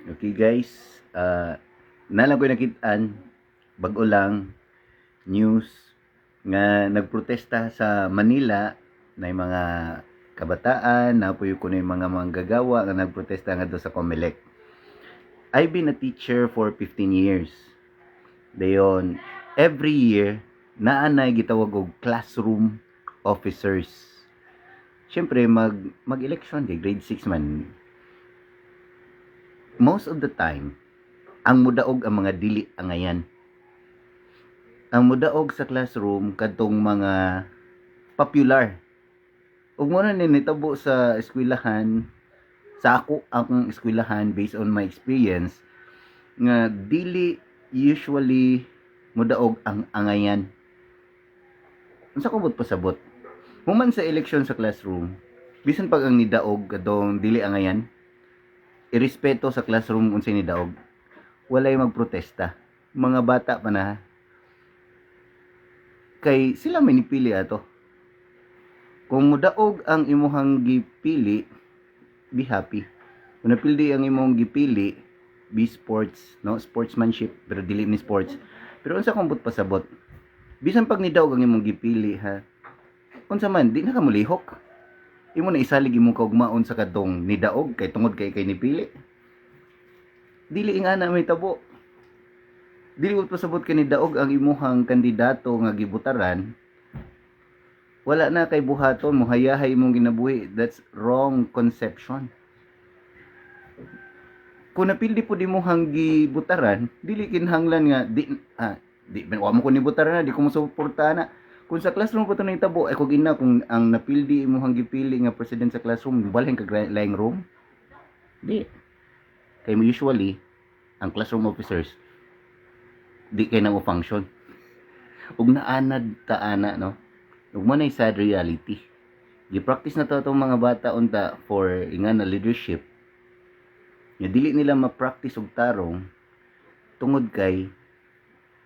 Okay guys, naa lang ko nakitaan bag-o lang news nga nagprotesta sa Manila na yung mga kabataan, naa poy kuno yung mga manggagawa nga nagprotesta ngadto sa COMELEC. I've been a teacher for 15 years. Dayon, every year naa nay gitawag og classroom officers. Siyempre mag-election kay grade 6 man. Most of the time, ang mudaog ang mga dili angayan. Ang mudaog sa classroom kadtong mga popular. Ug mao na ni nitabo sa eskwelahan sa ako akong eskwelahan, based on my experience, nga dili usually mudaog ang angayan. Unsa ko buot pasabot? Human sa election sa classroom, bisan pag ang nidaog kadtong dili angayan, irespeto sa classroom unsay nidaog. Walay magprotesta. Mga bata pa na. Kay sila may nipili ato. Kung mudaog ang imuhang gipili, be happy. Kung napildi ang imong gipili, be sports, no? Sportsmanship, pero dili ni sports. Pero unsa kong buot pasabot? Bisan pag nidaog ang imong gipili, ha. Unsa man, di na ka mulihok. Imo na isalig imong kaugmaon sa kadtong nidaog kay tungod kay nipili. Dili nga na may tabo. Dili ko pasabot kay nidaog ang imuhang kandidato nga gibutaran. Wala na kay buhaton, muhayahay imong ginabuhi. That's wrong conception. Kung napildi po imong gibutaran, dili kinahanglan nga di wa mo ko nibutaran na, di ko mo suporta na. Kung sa classroom po ito nahitabo, ay kung ina kung ang napildi imong gipili nga president sa classroom, balhin ka laing room. Di. Kay mo usually ang classroom officers di kay na mo function. Ug naanad ta ana, no. Ug mao nay sad reality. Gi-practice na to atong mga bata unta for inga na leadership. Nga dili nila ma-practice og tarong tungod kay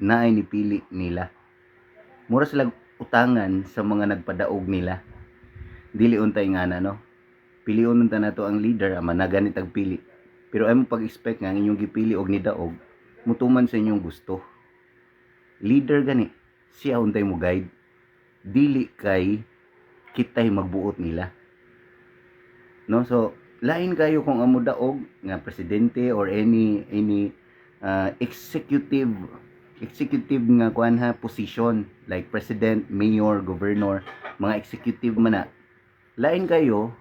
naay nipili nila. Mura sila utangan sa mga nagpadaog nila. Dili untay nga na, no. Pilion unta nato ang leader, ama na ganit ang pili. Pero ay mo pag-expect nga ang inyong gipili og nidaog mutuman sa inyong gusto. Leader gani, siya untay mo guide. Dili kay kitay magbuot nila. No, so lain kayo kung amo daog nga presidente or any executive nga kuan ha, position like president, mayor, governor, mga executive man na. Lain kayo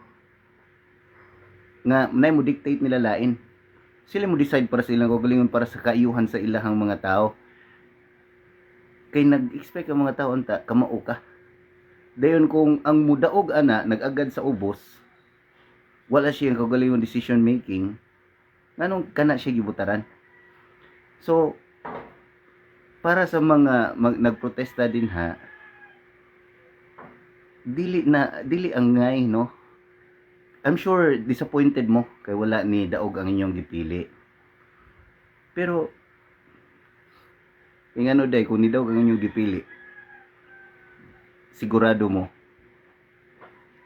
nga nay mo dictate nila lain. Sila mo decide para sa ilang kaugalingon, para sa kaayuhan sa ilahang mga tao. Kay nag-expect ang mga tao unta kamao ka. Dayon kung ang mudaog ana nag-agad sa ubos, wala siya kaugalingon decision making, nganong kana siya gibutaran? So para sa mga nagprotesta din ha, dili na dili angay, no. I'm sure disappointed mo kay wala ni daog ang inyong gipili. Pero ingano day, kung nidaog ang inyong gipili, sigurado mo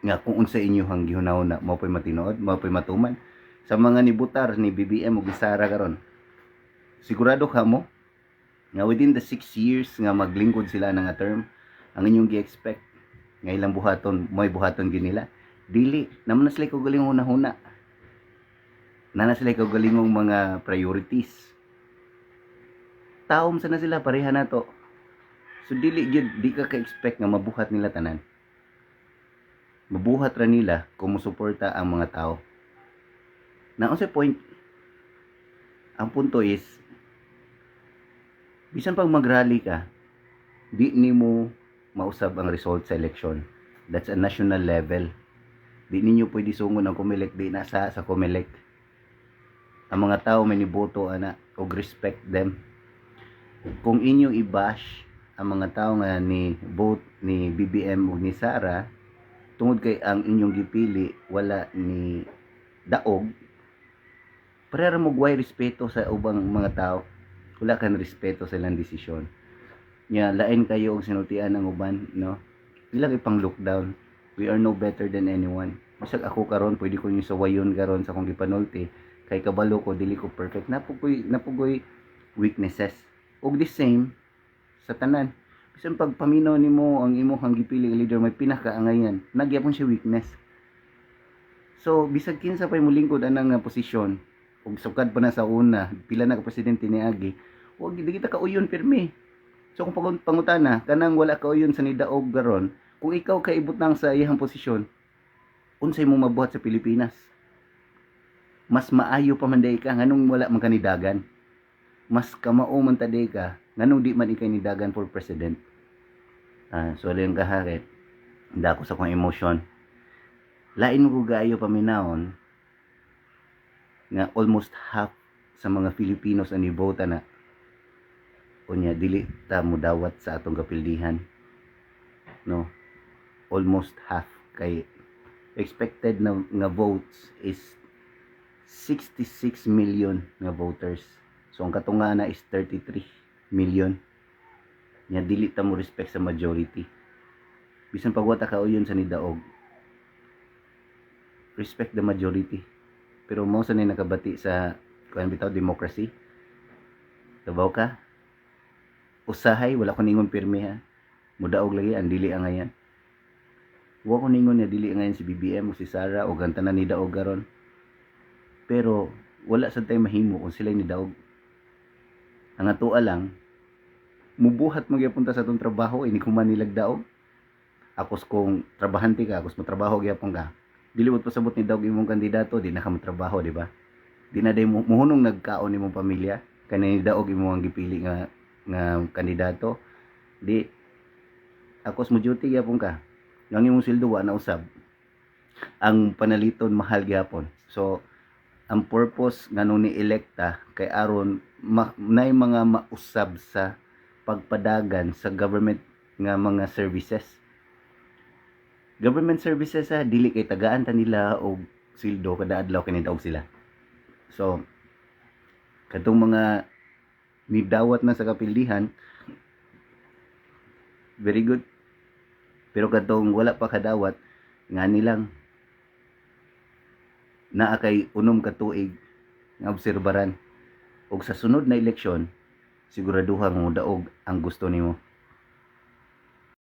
nga kung unsa inyohang gihunahuna mao po'y matinuod, mao po'y matuman? Sa mga nibutar ni BBM ug ni Sara karon, sigurado ka mo nga within the 6 years nga maglingkod sila na nga term, ang inyong gi-expect nga ilang buhaton mo'y buhaton gyud nila? Dili naman na sila kaugalingong hunahuna na sila kaugalingong mga priorities. Taom sa na sila, pareha na to. So dili gyud, di ka ka-expect nga mabuhat nila tanan. Mabuhat ra nila kung musuporta ang mga tao. Na unsay point? Ang punto is, bisan pag mag-rally ka, di nimo mausab ang result sa election. That's a national level. Di ninyo pwede sungon ang COMELEC, di na sa COMELEC. Ang mga tao may niboto ana og respect them. Kung inyong i-bash ang mga tao nga ni vote ni BBM ug ni Sara tungod kay ang inyong gipili wala ni daog, pareha mo way respeto sa ubang mga tao. Wala kang respeto sa ilang desisyon. Nya lain kayo og sinultian ang uban, no? Ilang ipang lockdown. We are no better than anyone. Bisag ako karon, pwede ko niyo sawayon karon sa akong gipanulti. Kay kabalo ko dili ko perfect, naa pugoy weaknesses. Ug the same sa tanan, bisan pagpaminaw nimo ang imong gipili nga leader may pinakaangayan, naa gyapon siya weakness. So bisag kinsa pay molingkod anang nga posisyon ug sukad pa na sa una, pila na ka presidente niagi, wag di kita kauyon pirmi. So kung pangutana kanang wala kauyon sa nidaog karon, kung ikaw kay ibutang sa iyang posisyon, unsay mo mabuhat sa Pilipinas? Mas maayo pa man diay ka, nganong wala man kanidagan? Mas kamao man ta diay ka, nganong di man ikay nidagan for president? Ah, so lang kahakit dako sa akong emotion. Lain mo ko gaayo paminawon nga almost half sa mga Filipinos ang nibota na, unya dili ta mudawat sa atong kapildihan, no? Almost half, kay expected na nga votes is 66 million nga voters. So ang katungana is 33 million. Nya dili ta mo respect sa majority. Bisan pag wa ta kauyon sa nidaog, respect the majority. Pero mao sa ni nakabati sa kuan bitaw, democracy. Kabaw ka? Usahay wala ko ningon pirmi ha. Mudaog lagi ang dili angayan. Wa ko ningon nga dili angayan si BBM o si Sara o ang tanan ni daog karon. Pero wala sad tay mahimo kung sila ni daog. Ang atoa lang, mubuhat man gyapon ta sa atong trabaho ini kung manilag daog. Akos kung trabahante ka, akos motrabaho gyapon ka. Dili mo pasabot ni daog imong kandidato, di na ka motrabaho, di ba? Di na day mo muhunong nagkaon imong pamilya kay ni daog imong ang gipili nga kandidato. Di akos mo duty gyapon ka. Ang imong sweldo wa na usab. Ang panaliton mahal gyapon. So ang purpose nganong ni elekta kay aron nay mga mausab sa pagpadagan sa government nga mga services. Government services ha, dili kay tagaan ta nila og sweldo kada adlaw kay nidaog sila. So kadtong mga nidawat na sa kapildihan, very good. Pero kadtong wala pa kadawat, ngani lang, naa kay 6 ka tuig nga obserbaran ug sa sunod na eleksyon siguraduha nga modaog ang gusto nimo.